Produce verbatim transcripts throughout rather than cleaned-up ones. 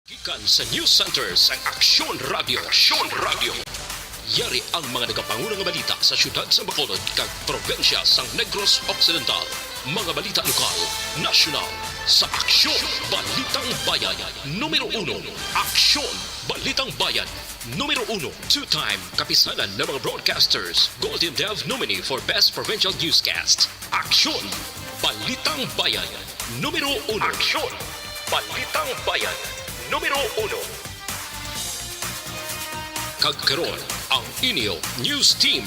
Gikan sa News Center sang Aksyon Radio. Aksyon Radio. Yari ang mga nagapanguna nga balita sa siyudad sa Bacolod kag probinsya sang Negros Occidental. Mga balita lokal, nasyonal, sa Aksyon Balitang Bayan. Numero uno, Aksyon Balitang Bayan. Numero uno, two-time kapisanan ng mga broadcasters, Golden Dove nominee for Best Provincial Newscast. Aksyon! Balitang Bayan, numero uno. Aksyon! Balitang Bayan, numero uno. Kag karon, ang inyo news team.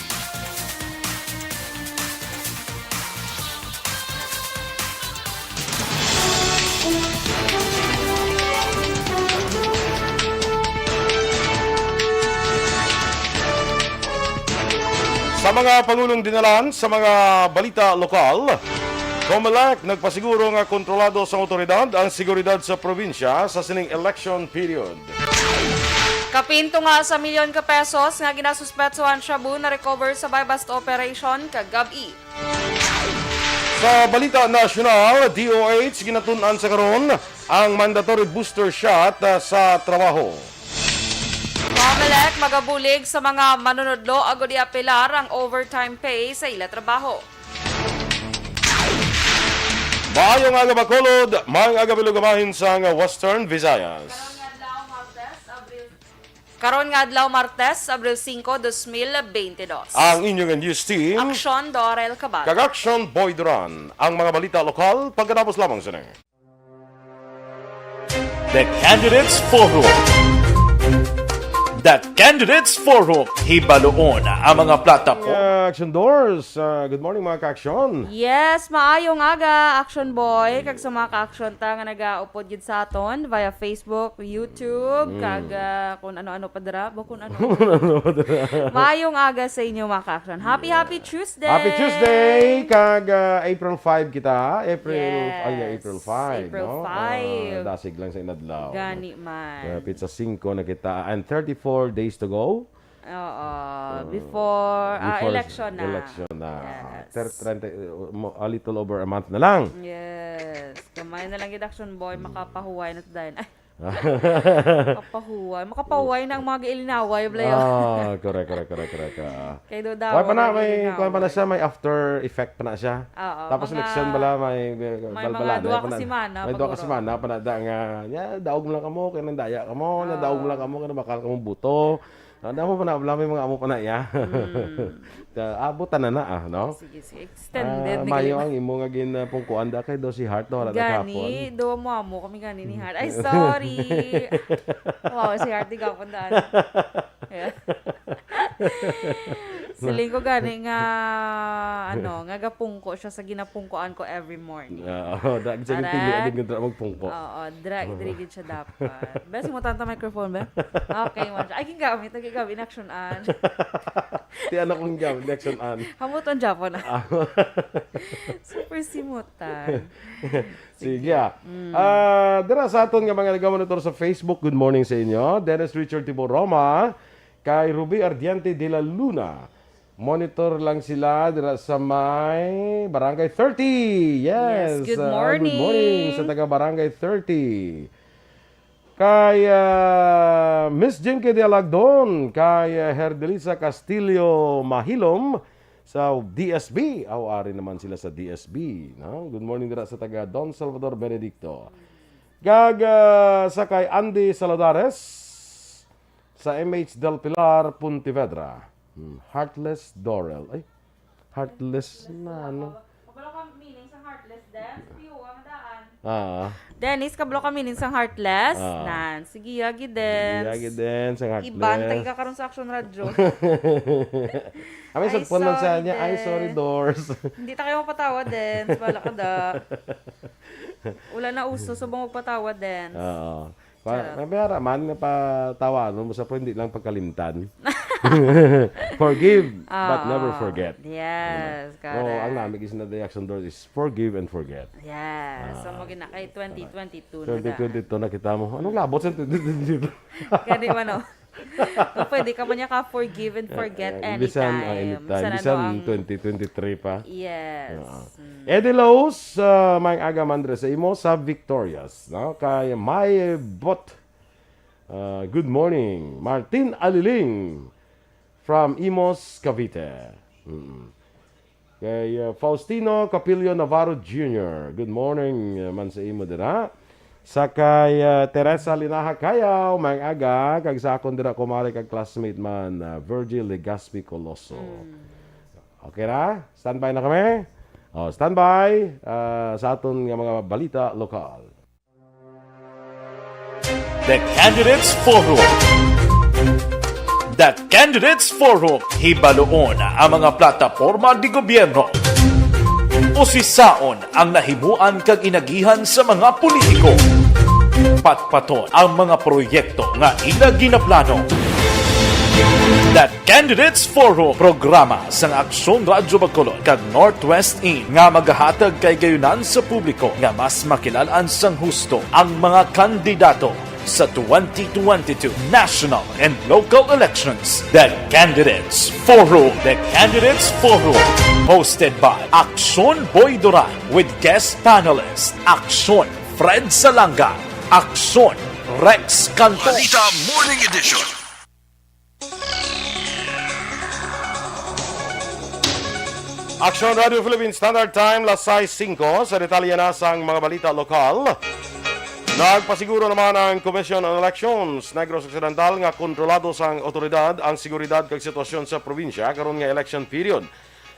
Sa mga pangulong dinalan sa mga balita lokal, Comelec nagpasiguro nga kontrolado sang awtoridad ang seguridad sa probinsya sa sining election period. Kapin tunga sa milyon ka pesos nga ginasuspetsohan shabu na-recover sa buy-bust operation kagab-i. Sa balita nasyonal, D O H ginatun-an sa karon ang mandatory booster shot, ah, sa trabaho. Comelec magabulig sa mga manunodlo agud iapelar ang overtime pay sa ila trabaho. Maayong aga, Bacolod. Maayong aga, Bilog Amahin sang Western Visayas. Karon nga adlaw, Martes, Abril singko, dos mil bente dos. Ang inyong news team, Aksyon Dorel Cabal. Kag Aksyon Boy Duran. Ang mga balita lokal pagkatapos lamang sini. The Candidates Forum. The Candidates Forum. Hibaluon ang mga plataporma. Uh, Action Doors, uh, good morning, mga ka-aksyon. Yes, maayong aga, Action Boy, kag sa mga ka-aksyon ta nga nagaupod gid sa aton via Facebook, YouTube, Mm. kag, uh, kung ano-ano pa dira, ba kung ano. Ano pa dira? Maayong aga sa inyo, mga ka-aksyon. Happy, happy Tuesday! Happy Tuesday! Kag, uh, April five kita. April, Yes. ay, yeah, April five, April no? five. Ah, dasig lang sa inadlaw. Gani man. Hapit sa singko na kita. And thirty-four days to go. Oo. Uh, Before, ah, before election na. election na. Yes. Ter-, trenta, uh, mo-, a little over a month na lang. Yes. Kamay na lang gid, Action Boy, makapahuway na to dayon. Ay, Kapahuway. Makapahuway na ang mga giilinaway, Blayo. Ah, correct, correct, correct, correct. Ah. Kay do daw, Wala pa na, may may, giilinaway. kuwan pa na siya, may after effect pa na siya. Oo, Tapos mga, election bala, may, may may mga balbalan, duha may ka pa na, semana may pa duha ka guro. semana pa na da nga, "Ya, daog mo lang kamo, kay nandaya kamo, Oo. nadaog mo lang kamo, kay nabakal kamo buto." Ah, damo pa na, bala, may mga amo pa na, ya. Mm. Ta-, abutan na na, ah, no? Sige, sige. Extended Ah, ni mayo Glenn. ang imo nga ginapungkuan da kay do si Heart, do wala na Gani, gahapon. do mo amo kami gani ni Heart. Ay, sorry. Wow, si Heart di gapon daan. Yeah. Siling ko gani nga, ano, nga gapungko siya sa ginapungkoan ko every morning. Oo, da-, sa Ah, pili Heart? agad nga dra magpungko. Oo, dra-, diri gid siya dapat. Bes mo tanta microphone, be? Okay, man siya. Ay, king gamit, naging gamit, in action an. Ti anak kong gamit, in action an. Hamuton Japon. Ah. Super simutan. Sige, ah. Mm. Ah, dira sa aton nga mga nagamonitor sa Facebook, good morning sa inyo. Dennis Richard Tiboroma, kay Ruby Ardiente de la Luna. Monitor lang sila dira sa may Barangay thirty. Yes, Yes, good ah, good morning morning. sa taga Barangay thirty. Kay, ah, Miss Jinky de Alagdon, kay, ah, Herdelisa Castillo Mahilom sa D S B. Aw, ari naman sila sa D S B, no? Good morning dira sa taga Don Salvador Benedicto. Kag, ah, sa kay Andy Saladares sa M H Del Pilar, Pontevedra. Hmm, Heartless Dorel. Ay, heartless na, ano? Kabalo ka meaning sa heartless, Dance? Piyo ang daan. Ah. Dennis, kabalo ka meaning sa heartless? Ah. Nan, sige, yagi, Dance. Yagi, Dance, ang heartless. Iban, tagi ka karon sa Action Radio. Kami Ay, sa phone lang sa sorry, niya, "Ay, sorry, Dance." Doors. Hindi ta kayo mapatawa, Dance. Wala ka da. Wala na uso, subong magpatawa, Dance. Oo. Pa, Charot. May ara man nga patawanon mo sa, pero hindi lang pagkalimtan. Forgive, but Oo. never forget. Yes, Ano? So, correct. ang nami gid sa Action Doors is forgive and forget. Yes. So, Ah. mo gina-, kay twenty twenty-two na daan. Twenty twenty-two na kita mo. Anong labot sa twenty twenty-two? Gani man, oh. Kung pwede ka man niya ka forgive and forget Eh, eh, bisan, ah, anytime. anytime. Bisan Bisan ano ang twenty twenty-three pa. Yes. Oo. Mm. Eddie Lowe's, ah, may aga man dre sa imo sa Victorious, no? Kay may bot Ah, good morning. Martin Aliling from Imus, Cavite. Mm. Kay, ah, Faustino Capillo Navarro Junior. Good morning, ah, man sa imo dira. Sa kay, ah, Teresa Linaha Kayaw, maayong aga, kag sa akon dira kumare kag classmate man, ah, Virgil Legaspi Coloso. Mm. Okay na? Standby na kami? Oh, standby, ah, sa aton nga mga balita lokal. The Candidates Forum. The Candidates Forum, hibaluon ang mga plataporma de gobyerno. Usisaon ang nahimuan kag inagihan sa mga politiko. Patpaton ang mga proyekto nga ila ginaplano. The Candidates Forum, programa sang Aksyon Radyo Bacolod kag Northwest In nga magahatag kay gayunan sa publiko nga mas makilalan sang husto ang mga kandidato sa twenty twenty-two national and local elections. The Candidates Forum. The Candidates Forum, hosted by Aksyon Boy Duran with guest panelist Aksyon Fred Salanga, Aksyon Rex Cantos. Balita Morning Edition. Aksyon Radio Philippine Standard Time, las sais singko. Sa detalye na sang mga balita lokal, nagpasiguro naman ang Commission on Elections Negros Occidental nga kontrolado sang awtoridad ang seguridad kag sitwasyon sa probinsya karon nga election period.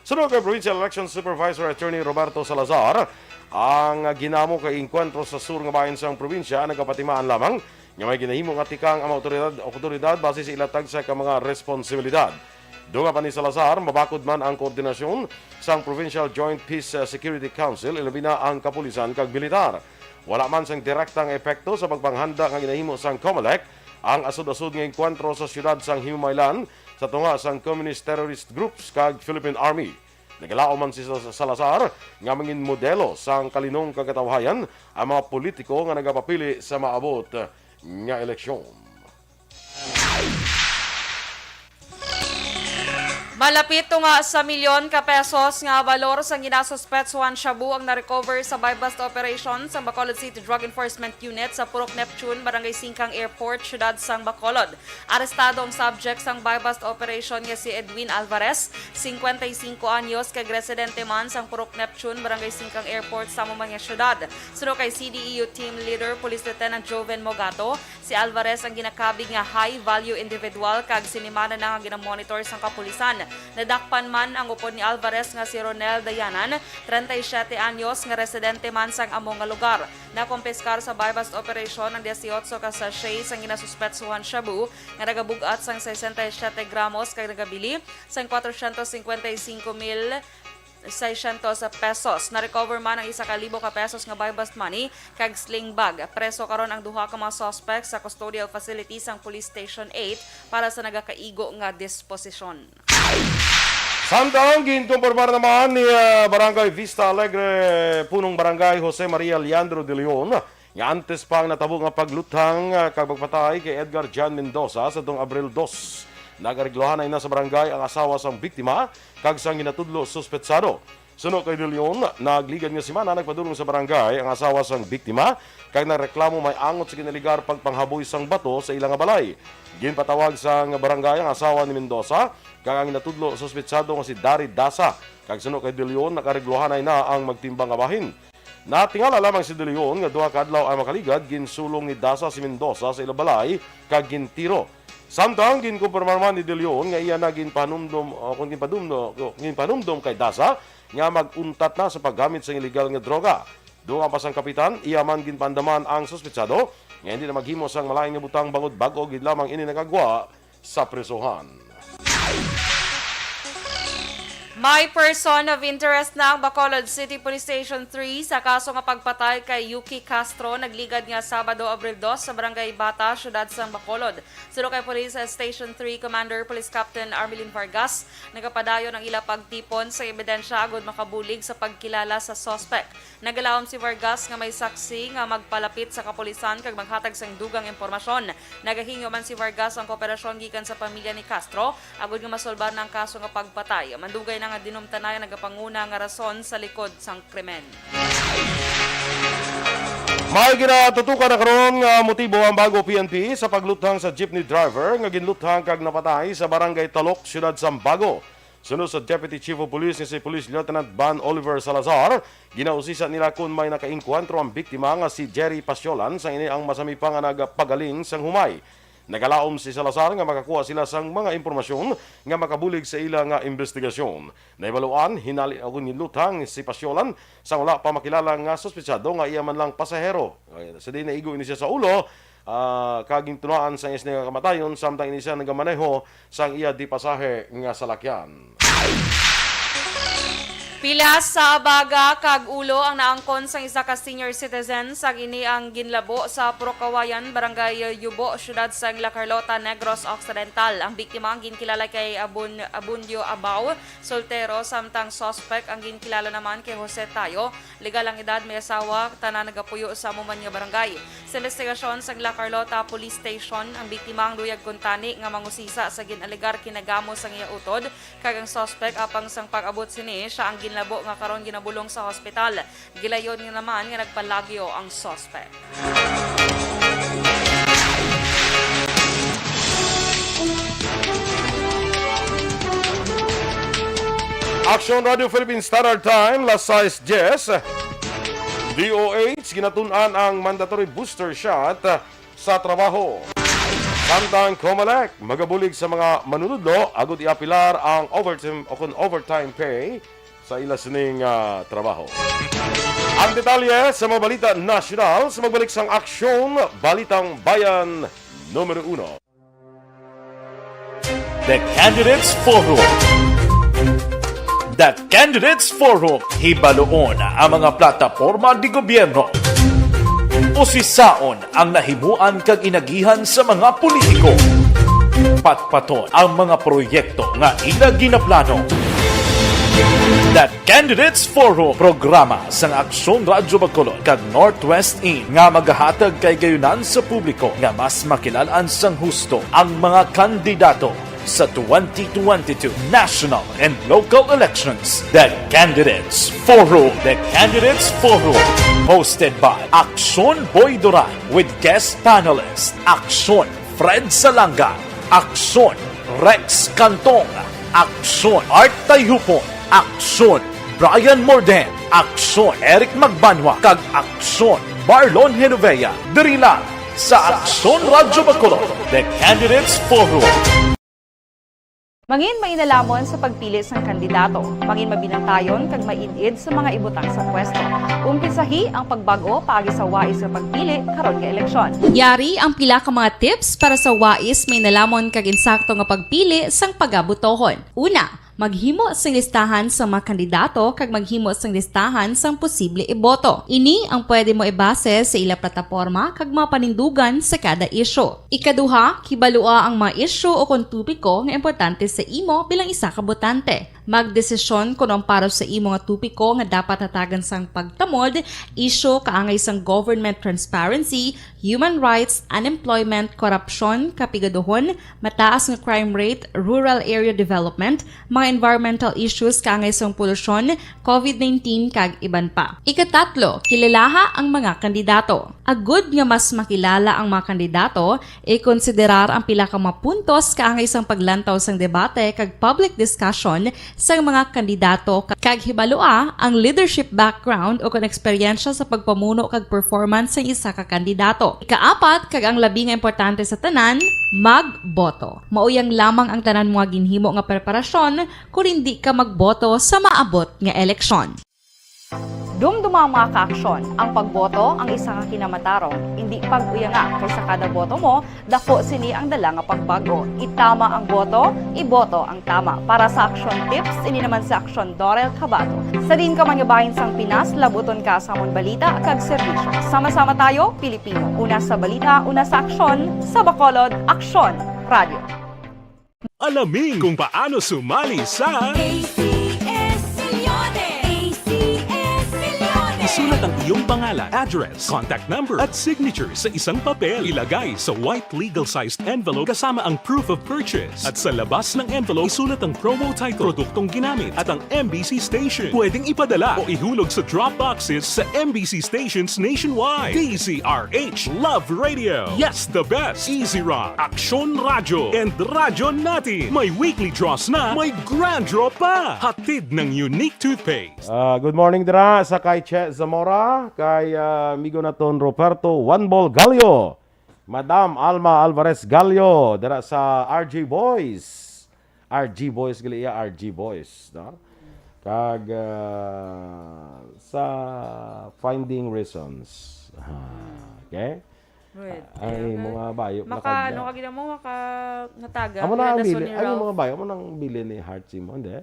Suno kay Provincial Election Supervisor Attorney Roberto Salazar, ang ginamo kay engkwentro sa sur nga bahin sang probinsya nagapatimaan lamang nga may ginahimo nga tikang ang mga awtoridad, awtoridad base sa ila tagsa ka mga responsibilidad. Dunga pa ni Salazar, mabakod man ang koordinasyon sang Provincial Joint Peace, uh, Security Council, ilabi na ang kapulisan kag militar. Wala man sang direkta nga epekto sa pagpanghanda nga ginahimo sang COMELEC ang asod-asod nga engkwentro sa siyudad sang Himamaylan sa tunga sang communist terrorist groups kag Philippine Army. Nagalaom man si Sa-, Salazar nga mangin modelo sang kalinong kag katawhayan ang mga politiko nga nagapapili sa maabot nga eleksyon. Malapit tunga sa milyon ka pesos nga balor sang ginasuspetsuhan shabu ang na-recover sa buy-bust operation sang Bacolod City Drug Enforcement Unit sa Purok Neptune, Barangay Singkang Airport, siyudad sang Bacolod. Arestado ang subject sang buy-bust operation nga si Edwin Alvarez, singkwenta y singko anyos, kag residente man sang Purok Neptune, Barangay Singkang Airport, sa amo man nga siyudad. Suno kay C D E U Team Leader Police Lieutenant Joven Mogato, si Alvarez ang ginakabig nga high-value individual kag sini man na nga ginamonitor sang kapulisan. Nadakpan man ang upod ni Alvarez nga si Ronel Dayanan, treinta y siete anyos, nga residente man sang amo nga lugar. Nakumpiskar sa buy-bust operation ang dieciocho ka sachet sang ginasuspetsuhan shabu nga nagabug-at sang sesenta y siete gramos kag nagabili sang cuatrocientos cincuenta y cinco mil seiscientos pesos. Na-recover man ang isa ka libo ka pesos nga buy-bust money kag sling bag. Preso karon ang duha ka mga suspect sa custodial facility sang Police Station eight para sa nagakaigo nga disposisyon. Samtang ginkumpirmar naman ni, ah, Barangay Vista Alegre, Punong Barangay Jose Maria Leandro de Leon, nga antes pa ang natabo nga pagluthang, ah, kag pagpatay kay Edgar John Mendoza sa tuong Abril dos, nagareglohanay na sa barangay ang asawa sang biktima kag sang ginatudlo suspetsado. Suno kay De Leon, nagligad nga semana nagpadulong sa barangay ang asawa sang biktima kag nagreklamo may angot sa ginalegar pagpanghaboy sang bato sa ila nga balay. Ginpatawag sang barangay ang asawa ni Mendoza kag ang ginatudlo suspetsado nga si Dari Daza, kag suno kay De Leon, nagareglohanay na ang magtimbang nga bahin. Natingala lamang si De Leon nga duha ka adlaw ang makaligad, ginsulong ni Daza si Mendoza sa ila balay kag gintiro. Samtang ginkumpirmar man ni De Leon nga iya na ginpanumdom, o kung ginpadumdo-, ginpanumdom kay Daza nga mag-untat na sa paggamit sang iligal nga droga. Dunga pa sang kapitan, iya man ginpaandaman ang suspetsado nga hindi na maghimo sang malain nga butang bangod bag-o gid lamang ini nakagwa sa prisohan. May person of interest na ang Bacolod City Police Station three sa kaso nga pagpatay kay Yuki Castro, nagligad nga Sabado, Abril dos, sa Barangay Bata, siyudad sang Bacolod. Suno kay Police Station three Commander Police Captain Armelin Vargas, nagapadayon ang ila pagtipon sa ebidensya agud makabulig sa pagkilala sa suspect. Nagalaom si Vargas nga may saksi nga magpalapit sa kapulisan kag maghatag sang dugang impormasyon. Nagahingyo man si Vargas ang kooperasyon gikan sa pamilya ni Castro agud nga masolbar na ang kaso nga pagpatay. Mandugay na nga dinumtanay ang nagapanguna nga rason sa likod sang krimen. May ginatutukan na karon nga motibo ang Bago P N P sa pagluthang sa jeepney driver nga ginluthang kag napatay sa Barangay Talok, Siyudad Sambago. Suno sa Deputy Chief of Police nga si Police Lieutenant Van Oliver Salazar, ginausisa nila kon may nakaengkwentro ang biktima nga si Jerry Pasyolan, sang ini ang masami pa nga nagapagaling sang humay. Nagalaom si Salazar nga makakuha sila sang mga impormasyon nga makabulig sa ila nga investigasyon. Nahibaluan, hinali ako ginluthang si Pasyolan sang wala pa makilala nga suspetsado nga iya man lang pasahero. Ay, sa diin naigo ini siya sa ulo, ah, kag gintunaan sang isna nga kamatayon, samtang ini siya nagamaneho sang iya di pasahe nga salakyan. Pila sa abaga kag ulo ang naangkon sang isa ka senior citizen sang ini ang ginlabo sa Purok Kawayan, Barangay Yubo, Siyudad sang La Carlota, Negros Occidental. Ang biktima ang ginkilala kay Abun-, Abundio Abao, soltero, samtang suspect ang ginkilala naman kay Jose Tayo. Legal ang edad, may asawa, tanan nagapuyo sa amo man nga barangay. Sa investigasyon sang La Carlota Police Station, ang biktima ang luyag kuntani nga mangusisa sa gin-alegar kinagamo sang iya utod, kag ang suspect apang sang pag-abot sini, siya ang ginlabo nga karon ginabulong sa hospital. Gilayon nga naman nga nagpalagyo ang suspect. Aksyon Radio Philippine Standard Time, las sais diyes. D O H, ginatun-an ang mandatory booster shot sa trabaho. Samtang Comelec, magabulig sa mga manunudlo agud iapilar ang overtime o kon overtime pay sa ila sining, ah, trabaho. Ang detalye sa mga balita nasyonal sa magbalik sang Aksyon, Balitang Bayan numero uno. The Candidates Forum. The Candidates Forum. Hibaluon ang mga plataporma di gobyerno. Usisaon ang nahimuan kag inagihan sa mga politiko. Patpaton ang mga proyekto nga ila ginaplano. The Candidates Forum, programa sang Aksyon Radyo Bacolod kag Northwest In nga magahatag kay gayunan sa publiko nga mas makilal-an sang husto ang mga kandidato sa twenty twenty-two national and local elections. The Candidates Forum. The Candidates Forum, hosted by Aksyon Boy Duran with guest panelist Aksyon Fred Salanga, Aksyon Rex Cantong, Aksyon Art Tayhupon, Aksyon Brian Morden, Aksyon Eric Magbanwa, kag Aksyon Marlon Genovea. Diri lang sa Aksyon Radyo Bacolod, The Candidates Forum. Mangin mainalomon sa pagpili sang kandidato. Mangin mabinantayon kag maid-id sa mga ibutang sa pwesto. Umpisahi ang pagbag-o paagi sa wais nga pagpili karon nga eleksyon. Yari ang pila ka mga tips para sa wais, mainalomon kag insakto nga pagpili sang pagabotohon. Una, maghimo sing listahan sa mga kandidato kag maghimo sing listahan sang posible iboto. Ini ang pwede mo ibase sa ila plataporma kag mga panindugan sa kada isyu. Ikaduha, kibalua ang mga isyu o kon topiko nga importante sa imo bilang isa ka botante. Magdesisyon kon ang para sa imo nga topiko nga dapat hatagan sang pagtamod, isyu kaangay sang government transparency, human rights, unemployment, korupsyon, kapigaduhon, mataas nga crime rate, rural area development, mga environmental issues kaangay sang polusyon, covid nineteen, kag iban pa. Ikatatlo, kilalaha ang mga kandidato. Agud nga mas makilala ang mga kandidato, ikonsiderar ang pila ka mga puntos kaangay sang paglantaw sang debate kag public discussion sang mga kandidato, ka-, kag hibalua ang leadership background o kon eksperyensya sa pagpamuno kag performance sang isa ka kandidato. Ikaapat, kag ang labi nga importante sa tanan, magboto. Mao yang lamang ang tanan mo nga ginhimo nga preparasyon kon indi ka magboto sa maabot nga eleksyon. Dumduma, mga kaaksyon, ang pagboto ang isa ka kinamatarong, indi pag-uyanga, kay sa kada boto mo, dako sini ang dala nga pagbag-o. Itama ang boto, iboto ang tama. Para sa Aksyon Tips, ini naman si Aksyon Dorel Cabato. Sa diin ka man nga bahin sang Pinas, labuton ka sa amon balita kag serbisyo. Sama-sama tayo, Pilipino. Una sa balita, una sa aksyon, sa Bacolod, Aksyon Radio. Alamin kung paano sumali sa A C S Millones. A C S Millones. Sulat ang iyong pangalan, address, contact number, at signature sa isang papel. Ilagay sa white legal-sized envelope kasama ang proof of purchase. At sa labas ng envelope, isulat ang promo title, produktong ginamit, at ang M B C station. Pwedeng ipadala o ihulog sa drop boxes sa M B C stations nationwide. D Z R H Love Radio. Yes, the best. Easy Rock, Aksyon Radyo, and Radyo Natin. May weekly draws na, may grand draw pa. Hatid ng Unique Toothpaste. Ah, good morning dira sa kay Che Zamora, kay, ah, amigo naton Roberto One Ball Gallo, Madam Alma Alvarez Gallo, dira sa R G Boys. R G Boys gali iya, R G Boys, no? Kag, ah, sa Finding Reasons. Ah, okay? Wait, Ay, mga bayo, maka, ano ka gid mo, maka, nataga, Amo na ang bilin, ay, mga bayo, amo nang bilin ni Heart si mo, hindi?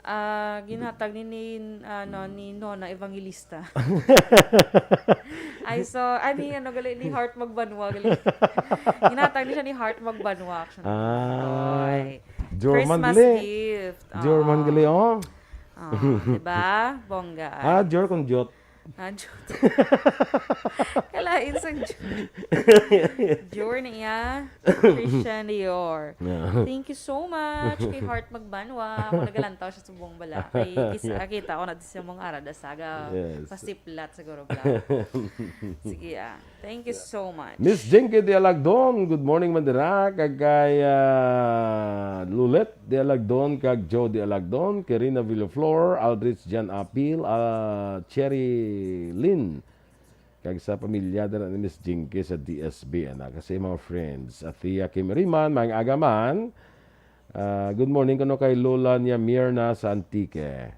Ah, ginhatag ni, ni, ano, ni Nona Evangelista. Ay, so, ay, ni, ano, gali, ni Heart Magbanwa, gali. Ginhatag ni siya ni Heart Magbanwa, actually. Ah, Oy. German Christmas gali. Gift. German Oo. Gali, oh. Oo, diba? Bongga, ay. Ah, Jor kung Jot. Ah, Jot. Kalain sang Jor. Jor niya. Christian Dior. Yeah. Thank you so much kay Heart Magbanwa. Ako nagalantaw siya subong bala. Kay kis-, Yeah. Kita ko na di siya mong arada saga. Yes. Pasiplat siguro bala. Sige, ah. Thank you so much. Miss Jinky Dialagdon, good morning, Mandira. Kag kay, ah, Lulet Dialagdon, kag Joe Dialagdon, Karina Villaflor, Aldrich Jan Apil, ah, Cherry Lynn. Kag sa pamilya dira ni Miss Jinky sa D S B, anak, kasi mga friends. Athea Kim Riman, maayong aga man. Ah, good morning kuno kay Lola niya Mirna sa Antique.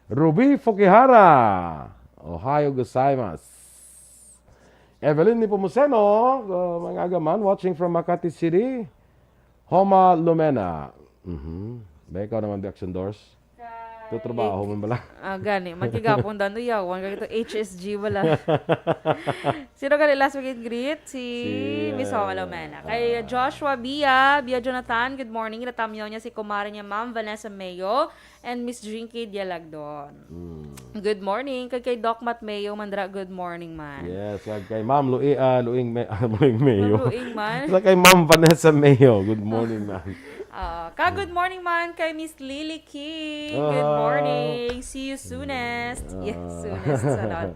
Ruby Fukihara, ohayo gozaimasu. Evelyn Nepomuceno, uh, maayong aga man, watching from Makati City. Homa Lumena. Mhm. Ba, ikaw naman, Action Doors? Tutrabaho man bala. Ah, gani. Magkigapon dan uyawan kag ito H S G bala. Sino gani last week in greet? Si Si, Miss ah, Homa Lumena. Kay ah. Joshua Bia, Bia Jonathan, good morning. Natamyaw niya si kumare niya, Ma'am Vanessa Mayo. And Miss Jinky Dialagdon. Mm. Good morning. Kag kay Doc Matt Mayo, Mandra, good morning man. Yes, kag kay Ma'am Lui-, ah, Luing May-, ah, Luing Mayo. Ma'am Luing man. Sa kay Ma'am Vanessa Mayo, good morning, ma'am. Ah, ka good morning man kay Miss Lily King. Good Ah. Morning. See you soonest. Yes, Ah. Soonest. Sunod.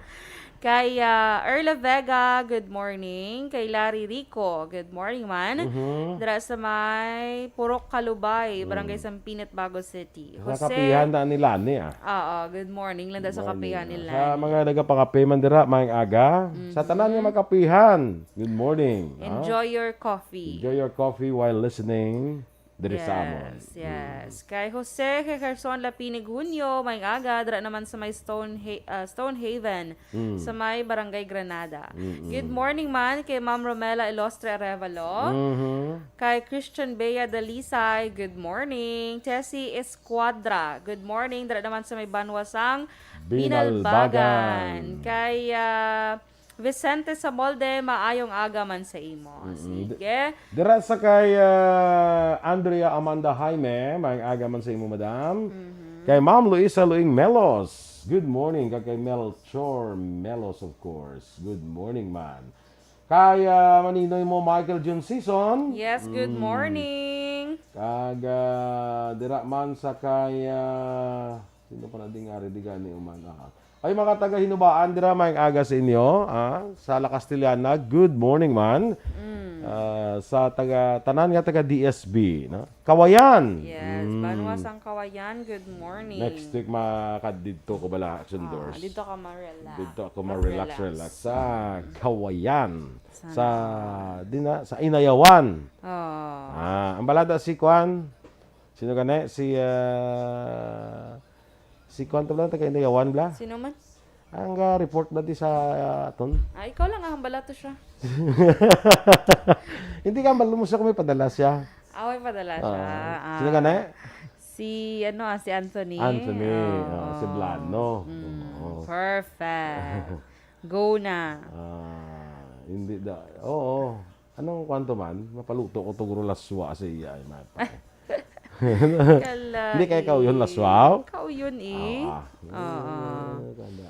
Kay, ah, Erla Vega, good morning. Kay Larry Rico, good morning man. Mhm. Dira sa may Purok Kalubay, Barangay Mm. Sampinit, Bago City. Sa Jose kapihan na ni Lani, ah. Oo, good morning. Landa sa Morning, kapihan ni ah. Sa Lani. Mga nagapakape man dira, maayong aga. Sa tanan nga Mhm. makapihan, good morning, ah. Enjoy your coffee. Enjoy your coffee while listening. Diri sa amon. Yes, Mm. Yes. Kay Jose Gerson Lapinig Junio, maayong aga, dira naman sa may Stone Ha-, ah, Stonehaven, Mm. sa may Barangay Granada. Mm-mm. Good morning man kay Ma'am Romela Ilostre Arevalo. Mhm. Kay Christian Bea Dalisay, good morning. Tessie Escuadra, good morning. Dira naman sa may Banwa sang Binalbagan. Binalbagan. Kay, ah, Vicente Samolde, maayong aga man sa imo. Mm-mm. Sige. Di-, dira sa kay, ah, Andrea Amanda Jaime, maayong aga man sa imo, madam. Mhm. Kay Ma'am Luisa Luing Melos, good morning. Kag kay Melchor Melos, of course, good morning man. Kay, ah, maninoy mo, Michael Jun Season. Yes, good Mm. morning. Kag, ah, dira man sa kay, ah, sino pa na ding ari di gani uman? Ah, ay, mga taga Hinubaan dira, maayong aga sa inyo, ah, sa La Castellana, good morning man. Mm. Ah, sa taga, tanan nga taga D S B, no? Kawayan. Yes, Mm. Banwa sang Kawayan, good morning. Next week, makadidto ko bala, Action Ah, Doors. Didto ka ma-relax. Didto ako ma-relax, Relax. relax sa Kawayan. Sana Sa, all. Di na, sa Inayawan. Oh. Ah, ang balada si Kwan. Sino gani? Si, ah, si Kwan to lang, taga Inayawan, bla? Sino man? Ang, ah, report na di sa, ah, aton. Ah, ikaw lang ang hambala to siya. Hindi ka hambal mo siya kung may padala siya. Ah, may padala siya. Ah. Ah. Sino gani? Si, ano, ah, si Anthony. Anthony, Oo. ah, si Blano. Mm, Oo. Perfect. Go na. Ah, hindi da-, oo. Anong kwanto man? Mapaluto ko to, guro, laswa sa iya, ay, mapa. Kalain. Hindi kay kauyon laswa? Kauyon, eh. Ah, ah. Oo. Eh, kanda.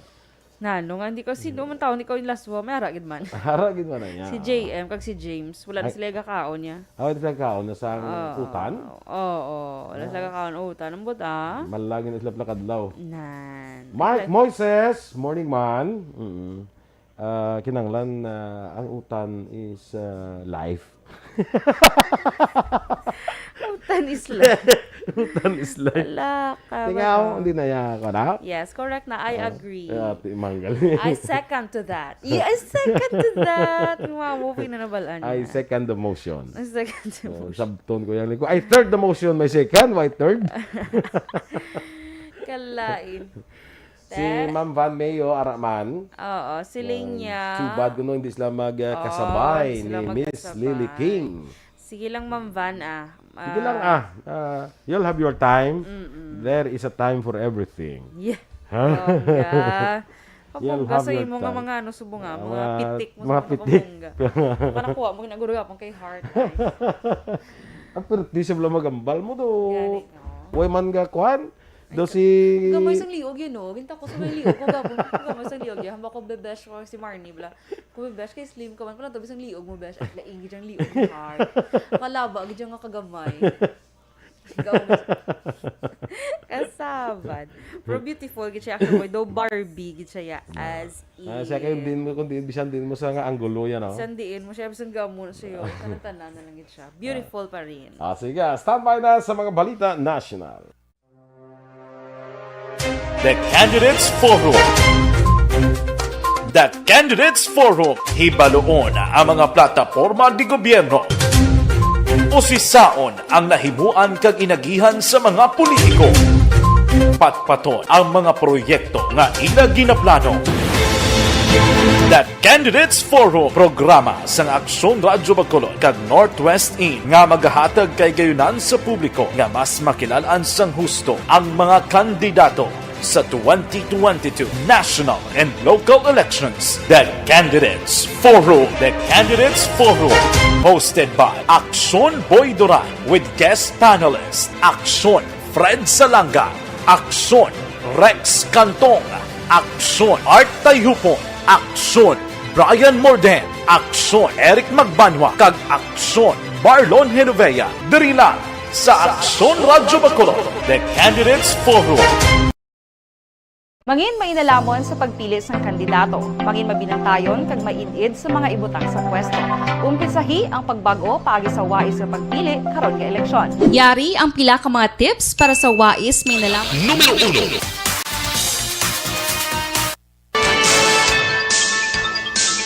Nano nga, hindi ko, sino man tao, hindi ko yung last one, may ara gid man. Ara gid man na niya. Si J M, kag si James, wala na Ay. sila gakaon niya. Ah, wala sila gakaon na sa Oo. utan? Oo, wala sila Ah. gakaon utan. Ang buta. Malagi na sila plakadlaw. Nan. Mark Like Moises, morning man. Mm. Ah, kinanglan, ah, ang utan is, ah, life. Utan is life. Utan is life. Wala ka, Tingaw, wala. hindi na ya, ako na? Yes, correct na. I Ah, agree. ah, ti-, manggal. I second to that. Yeah, I second to that. Yung mga movie na nabalaan I niya. second the motion. I second the Oh, motion. sabton ko yung liko. I third the motion, may second, why third? Kalain. Si Te? Ma'am Van Mayo, ara man. Oo, siling Yan. niya. Too bad kuno hindi sila mag, ah, Oo, kasabay hindi sila ni Miss magkasabay. Lily King. Sige lang, Ma'am Van, ah. Sige lang, Ah, ah. Ah, you'll have your time. Mm-mm. There is a time for everything. Yeah. Ha? Bongga. You'll Kabongga have sa your imo nga time. mga ano, subo nga, Ah, mga mga, pitik mo sa mga mga pitik. kabongga. Panakuha mo, ginaguro yapon kay heart, ay. Ang pirti siya, wala magambal mo do. Gani, no? Way man ga, kwan? Do Ay, si gamay sang liog yun, no? Ginta ko sa may liog ko, gabon ko, gamay sang liog yun. Hamba ko, bebesh ko si Marnie, bla. Ko, bebesh, kay slim ka man. Pala, tabi sang liog mo, besh. Ay, laing gid ang liog mo, heart. Kalaba, gid siya nga kagamay. Gamay. Kasabad. Pero beautiful, gid siya, actually, boy. Daw Barbie, gid siya, ya. Ah. As Ah, siya kayo in. din mo, kung di, bisan din mo sa nga anggulo yan, oh. Bisan diin mo siya, bisan gamo na siya, yun. Tanan-tanan na lang gid siya. Beautiful pa rin. Ah, sige, standby na sa mga balita national. The Candidates Forum. The Candidates Forum. Hibaluon ang mga plataporma de gobyerno. Usisaon ang nahimuan kag inagihan sa mga politiko. Patpaton ang mga proyekto nga ila ginaplano. The Candidates Forum, programa sang Aksyon Radyo Bacolod kag Northwest In nga magahatag kay gayunan sa publiko nga mas makilalan sang husto ang mga kandidato sa twenty twenty-two national and local elections. The Candidates Forum. The Candidates Forum. Hosted by Aksyon Boy Duran with guest panelist Aksyon Fred Salanga, Aksyon Rex Cantong, Aksyon Art Tayupon, Aksyon Brian Morden, Aksyon Eric Magbanwa, kag Aksyon Marlon Genovea. Diri lang sa Aksyon Radyo Bacolod, The Candidates Forum. Mangin mainalomon sa pagpili sang kandidato. Mangin mabinantayon kag maid-id sa mga ibutang sa pwesto. Umpisahi ang pagbag-o paagi sa wais nga pagpili karon nga eleksyon. Yari ang pila ka mga tips para sa wais mainalomon. Numero uno.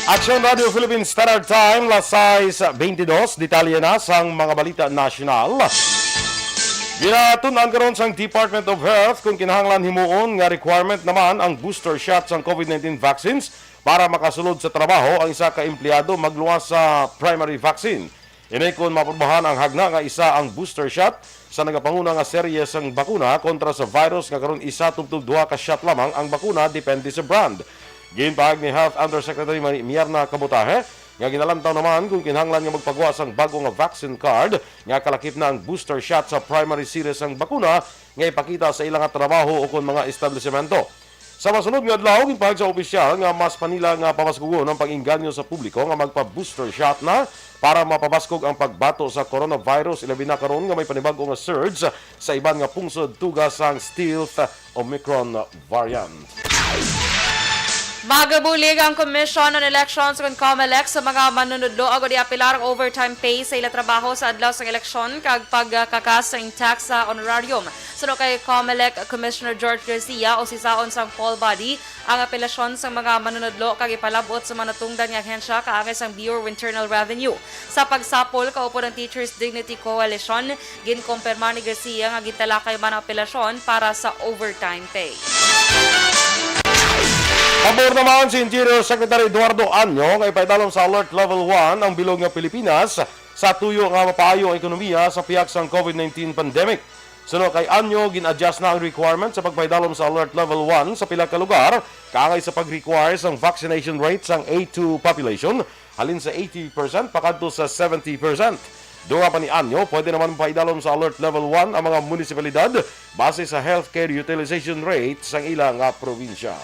Aksyon Radio Philippine Standard Time, las sais beintidos. Detalye na sang mga balita nasyonal. Ginatun-an karon sang Department of Health kung kinahanglan himuon nga requirement naman ang booster shot sang COVID nineteen vaccines para makasulod sa trabaho ang isa ka empleyado magluwas sa primary vaccine. Ini kon maaprubahan ang hagna nga isa ang booster shot sa nagapanguna nga serye sang bakuna kontra sa virus nga karon isa tubtob duha ka shot lamang ang bakuna, depende sa brand. Ginpahayag ni Health Undersecretary Mari-, Mierna Kabotaje nga ginalantaw naman kung kinahanglan nga magpagwa sang bag-o nga vaccine card nga kalakip na ang booster shot sa primary series sang bakuna nga ipakita sa ila nga trabaho ukon mga establisemento. Sa masunod nga adlaw, ginpahayag sa opisyal nga mas pa nila nga pabaskugon ang pag-inganyo sa publiko nga magpa-booster shot na para mapabaskog ang pagbato sa coronavirus, ilabi na karon nga may panibag-o nga surge sa iban nga pungsod tuga sang stealth Omicron variant. Magabulig ang Commission on Elections, kon COMELEC, sa mga manunudlo agod iapelar ang overtime pay sa ila trabaho sa adlaw sang eleksyon kag pagkakas sa tax sa honorarium. Suno kay COMELEC Commissioner George Garcia, usisaon sang poll body ang apelasyon sang mga manunudlo kag ipalab-ot sa manutungdan nga ahensya kaangay sang Bureau of Internal Revenue. Sa pagsapol kaupod ang Teachers Dignity Coalition, ginkumpirma ni Garcia nga gintalakay man ang apelasyon para sa overtime pay. Pabor naman si Interior Secretary Eduardo Año nga ipaidalom sa Alert Level one ang bilog nga Pilipinas sa tuyo nga mapaayo ang ekonomiya sa pihak sang COVID nineteen pandemic. Suno kay Año, gin-adjust na ang requirement sa pagpaidalom sa Alert Level one sa pila ka lugar kaangay sa pag-require sang vaccination rate sang A two population halin sa eighty percent pakadto sa seventy percent. Dugang pa ni Año, pwede naman mapaidalom sa Alert Level one ang mga munisipalidad base sa healthcare utilization rate sang ila nga probinsya.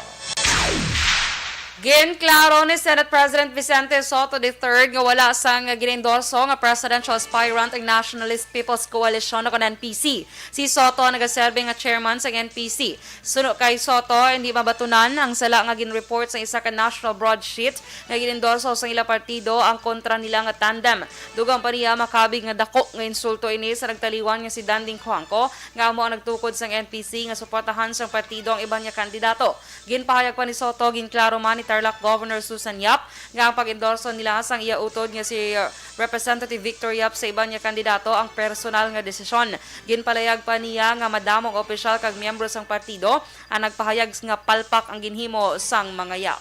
Ginklaro ni Senate President Vicente Sotto the third nga wala sang gin-endorso nga presidential aspirant ang Nationalist People's Coalition o kon N P C. Si Sotto nagaserbi nga chairman sang N P C. Suno kay Sotto, hindi mabatunan ang sala nga gin-report sa isa ka national broadsheet nga gin-endorso sang ila partido ang kontra nila nga tandem. Dugang pa niya, makabig nga dako nga insulto ini sa nagtaliwan nga si Danding Cojuangco, nga amo ang nagtukod sang N P C nga suportahan sang partido ang iban nga kandidato. Ginpahayag pa ni Sotto, ginklaro man ni Tarlac Governor Susan Yap nga ang pag-endorso nila sang iya utod nga si, uh, Representative Victor Yap sa iban nga kandidato ang personal nga desisyon. Ginpalayag pa niya nga madamo nga opisyal kag miyembro sang partido ang nagpahayag nga palpak ang ginhimo sang mga Yap.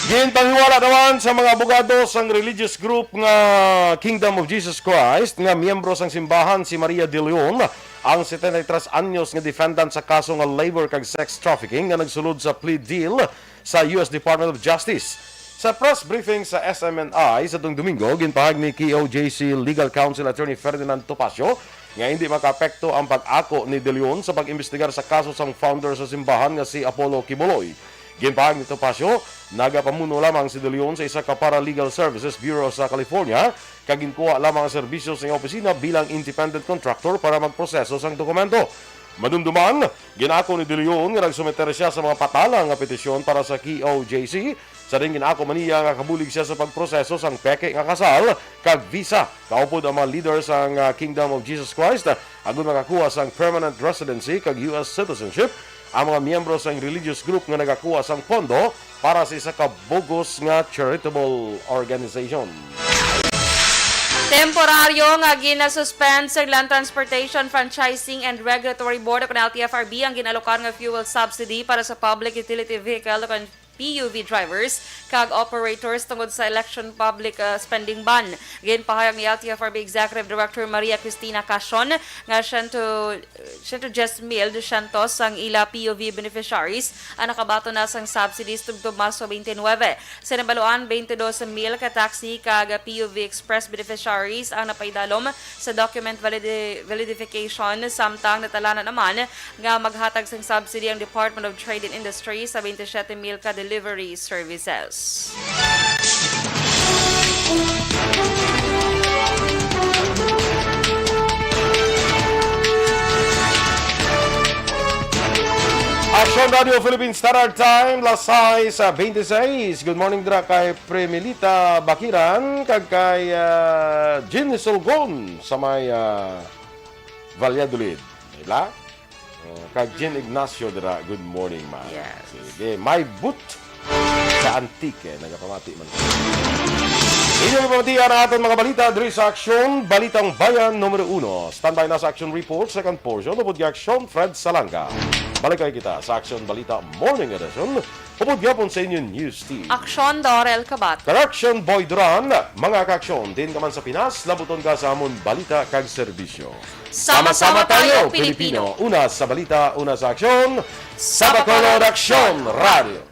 Ginpanghiwala naman sa mga abogado sang religious group nga Kingdom of Jesus Christ nga miyembro sang simbahan si Maria de Leon, ang setenta y tres anyos nga defendant sa kaso nga labor kag sex trafficking nga nagsulod sa plea deal sa U S Department of Justice. Sa press briefing sa S M N I sa tung Domingo, ginpahayag ni K O J C Legal Counsel Attorney Ferdinand Topacio nga hindi makaapekto ang pag-ako ni De Leon sa pag-imbestigar sa kaso sang founder sa simbahan nga si Apollo Quiboloy. Ginpahayag ni Topacio, nagapamuno lamang si De Leon sa isa ka Paralegal Services Bureau sa California kag ginkuha lamang ang serbisyo sa iyang opisina bilang independent contractor para magproseso sang dokumento. Madumduman, gin-ako ni De Leon nga nagsumiter siya sa mga patala nga petisyon para sa K O J C. Sa diin gin-ako man niya nga kabulig siya sa pagproseso sang peke nga kasal kag visa kaupod ang mga leader sang, ah, Kingdom of Jesus Christ, ah, agud makakuha sang permanent residency kag U S citizenship ang mga miyembro sang religious group nga nagakuha sang pondo para sa isa ka bogus nga charitable organization. Temporaryo nga ginasuspend sa Land Transportation Franchising and Regulatory Board o kon L T F R B ang ginalokar nga fuel subsidy para sa public utility vehicle o kon P U V drivers kag operators tungod sa election public, uh, spending ban. Ginpahayag ni L T F R B Executive Director Maria Cristina Casion nga siyento, siyento diyes mil dusyentos ang ila P U V beneficiaries ang nakabaton na sang subsidies tubtob Marso twenty-nine. Sa nabaluan, twenty-dos mil ka taxi kag P U V Express beneficiaries ang napaidalom sa document validi-, validification, samtang natalanan naman nga maghatag sang subsidy ang Department of Trade and Industry sa twenty-seven mil ka delivery services. Aksyon Radio Philippine Standard Time, las sais, ah, twenty-six. Good morning dira kay Premilita Bakiran kag kay, ah, Jean Sulgon sa may, ah, Valladolid. Diba? Oh, kag Jean Ignacio dira, good morning, man. Yes. Sige, may boot sa Antique, nagapamati man. Inyo gipamatian ang aton mga balita diri sa Aksyon, Balitang Bayan numero uno. Standby na sa Aksyon Report, second portion, upod kay Aksyon Fred Salanga. Balik kay kita sa Aksyon Balita Morning Edition, upod gyapon sa inyo news team. Aksyon, Dorel Kabat. Correction, Boy Duran. Mga kaaksyon, diin ka man sa Pinas, labuton ka sa amon balita kag serbisyo. Sama-sama tayo, Pilipino. Una sa balita, una sa aksyon. Sa Bacolod Aksyon Radio.